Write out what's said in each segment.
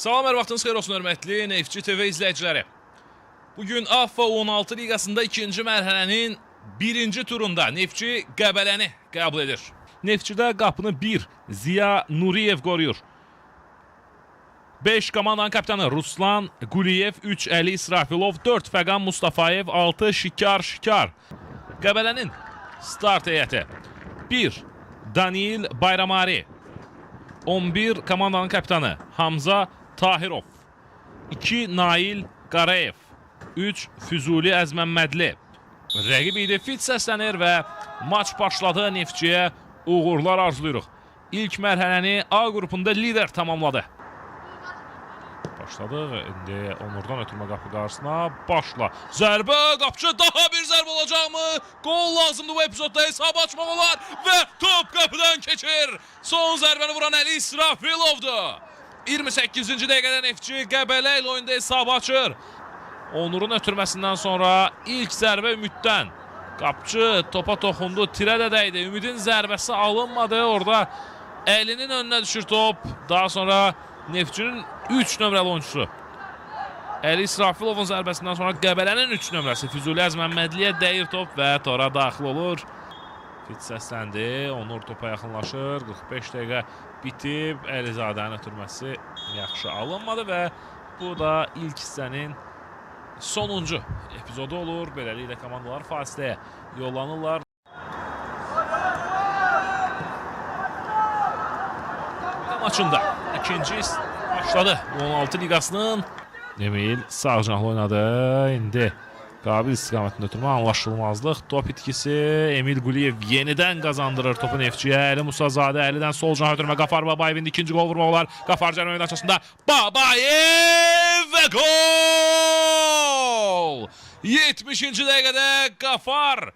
Salam, hər vaxtınız xeyir olsun, hörmətli Neftçi TV izləyiciləri. Bugün AFF U16 liqasında ikinci mərhələnin birinci turunda Neftçi Qəbələni qəbul edir. Neftçidə qapını 1 Ziya Nuriyev qoruyur. 5 komandanın kapitanı Ruslan Quliyev, 3 Əli İsrafilov, 4 Fəqan Mustafayev, 6 Şikar Şikar. Qəbələnin start heyəti 1 Danil Bayramari, 11 komandanın kapitanı Hamza Tahirov, 2 Nail Qarayev, 3 Füzuli Əzməmmədli. Rəqib idi, fit səslənir və maç başladı. Neftçiyə uğurlar arzulayırıq. İlk mərhələni A qrupunda lider tamamladı. Başladıq. İndi Onurdan ötürmə qapı qarşısına. Başla. Zərbə, qapıcı, daha bir zərbə olacaqmı? Qol lazımdır bu epizodda, hesab açmaq olar və top qapıdan keçir. Son zərbəni vuran Əli İsrafilovdur. 28-ci dəqiqədə Neftçi Qəbələ ilə oyunda hesabı açır. Onurun ötürməsindən sonra ilk zərbə Ümiddən. Qapıcı topa toxundu, tirə də dəydi. Ümidin zərbəsi alınmadı. Orada əlinin önünə düşür top. Daha sonra Neftçinin 3 nömrəli oyunçusu Əli İsrafilovun zərbəsindən sonra Qəbələnin 3 nömrəsi Füzuli Əzməmmədliyə dəyir top və tora daxil olur. Fit səsləndi. Onur topa yaxınlaşır. 45 dəqiqə bitib. Əlizadənin ötürməsi yaxşı alınmadı və bu da ilk hissənin sonuncu epizodu olur. Beləliklə komandalar fasiləyə yollanırlar. Maçında ikinci başladı. 16 liqasının Emil sağ cinahlı oynadı. İndi Qabil istiqamətində ötürmə, anlaşılmazlıq. Top itkisi, Emil Quliyev yenidən qazandırır topu Neftçiyə. Əli Musazadə Əlidən sol cinah ötürmə. Qafar Babayevin ikinci qol vurmaq olar. Qafar cərimə meydançasında Babayev və gol! 70-ci dəqiqədə Qafar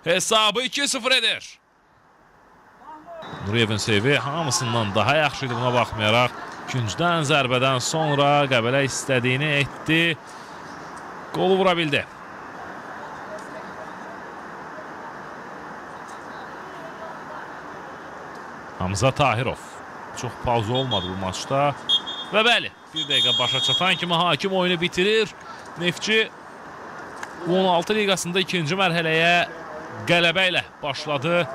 hesabı 2-0 edir. Nuriyevin seyvi hamısından daha yaxşı idi, buna baxmayaraq. Küncdən zərbədən sonra Qəbələ istədiyini etdi. Qolu vura bildi. Hamza Tahirov. Çox pauza olmadı bu maçda. Və bəli, bir dəqiqə başa çatan kimi hakim oyunu bitirir. Neftçi U16 liqasında ikinci mərhələyə qələbə ilə başladı.